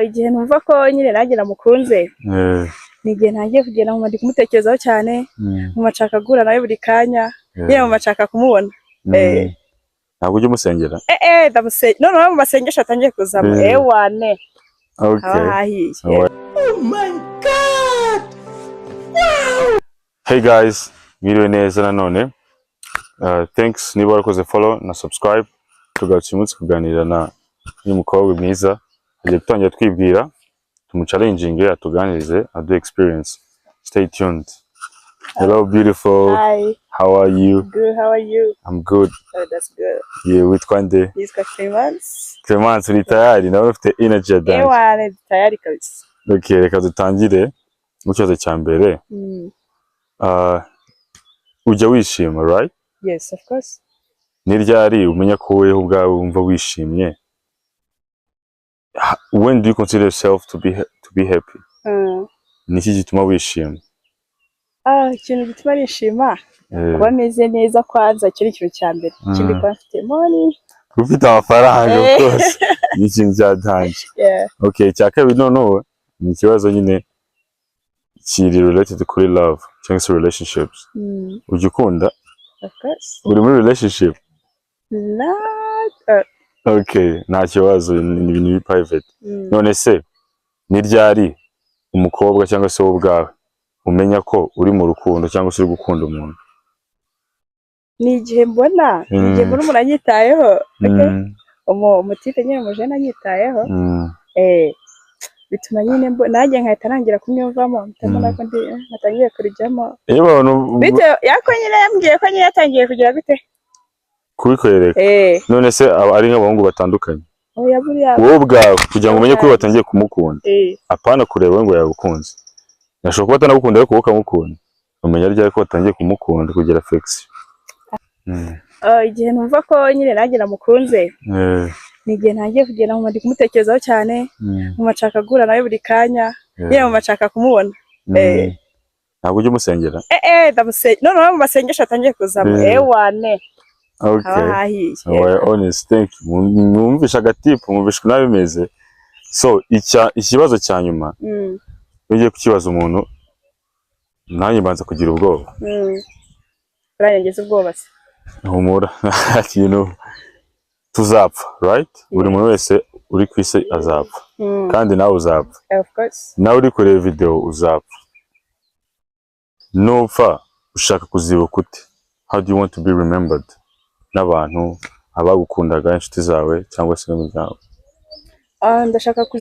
Igihe numva ko nyine nanjye namukunze ni igihe ntangiye kugenda nkumva ndi kumutekerezaho cyane, nkumva nshaka guhura nawe buri kanya, nyine nkumva nshaka kumubona. Ntabwo ujya umusengera? Noneho mu masengesho atangiye kuzamo, ewane, haba hahiye. Hey guys, mwiriwe neza nanone. Thanks niba warakoze follow na subscribe. Tugarutse uyu munsi kuganira na n'uyu mukobwa mwiza. Agiye gutangira twibwira, tumuchallenginge, atuganirize, aduhe experience. Stay tuned. Hello, beautiful. Hi. How are you? Good, how are you? I'm good. Oh, that's good. Yeah, witwa nde? Nitwa Clemence. Clemence, uri tayari? Nawe ufite energy ya dance. Ewane, tayari kabisa. Okay, reka dutangire mu kibazo cya mbere. Ujya wishima, right? Yes, of course. Ni ryari umenya ko wowe ubwawe wumva wishimye? When do you consider yourself to be happy? Ni iki gituma wishima? Ah, ikintu gituma nishima, kuba meze neza kwanza, icyo ni ikintu cya mbere. Ikindi, kuba mfite money. Ufite amafaranga, of course, ni ikintu cyatanje. Okay, icya kabiri noneho ni ikibazo nyine kiri related kuri love cyangwa se relationships. Ujya ukunda? Of course. Uri muri relationship? Not Okay, nta kibazo, ni ibintu biri private. None se ni ryari umukobwa cyangwa se wowe ubwawe umenya ko uri mu rukundo cyangwa se uri gukunda umuntu? Ni igihe mbona umuntu anyitayeho, okay? Umutipe nyine, umujene anyitayeho, bituma nyine nanjye nkahita ntangira kumwiyumvamo, mpita mbona ko ndi natangiye kurijyamo. Iyo abantu Bitewe yako nyine yambwiye ko nyine yatangiye kugira gute? Kubikwereka. None se aba ari nk'abahungu batandukanye? Oya, buriya Wowe ubwawe kugira ngo umenye ko watangiye kumukunda, apana kureba we ngo yagukunze, ashobora kuba atanagukunda ariko wowe ukamukunda, umenya ryari ko watangiye kumukunda, kugira affection? Igihe numva ko nyine nanjye namukunze ni igihe ntangiye kugenda nkumva ndi kumutekerezaho cyane, nkumva nshaka guhura nawe buri kanya, nyine nkumva nshaka kumubona. Ntabwo ujya umusengera? Noneho mu masengesho atangiye kuzamo, ewane, haba hahiye. Well, honest, thank you. Mwumvishe agatipu, mwumvishe ukuntu biba bimeze. So ikibazo cya nyuma, iyo ugiye kukibaza umuntu, nanjye mbanza kugira ubwoba. Uranyongeza ubwoba se? Humura, nta kintu tuzapfa, right? Buri muntu wese uri ku isi azapfa, kandi nawe uzapfa. Of course. Nawe uri kureba video uzapfa. Nupfa, ushaka kuzibuka ute? How do you want to be remembered n'abantu, abagukundaga, inshuti zawe cyangwa se n'umuryango? Ah, ndashaka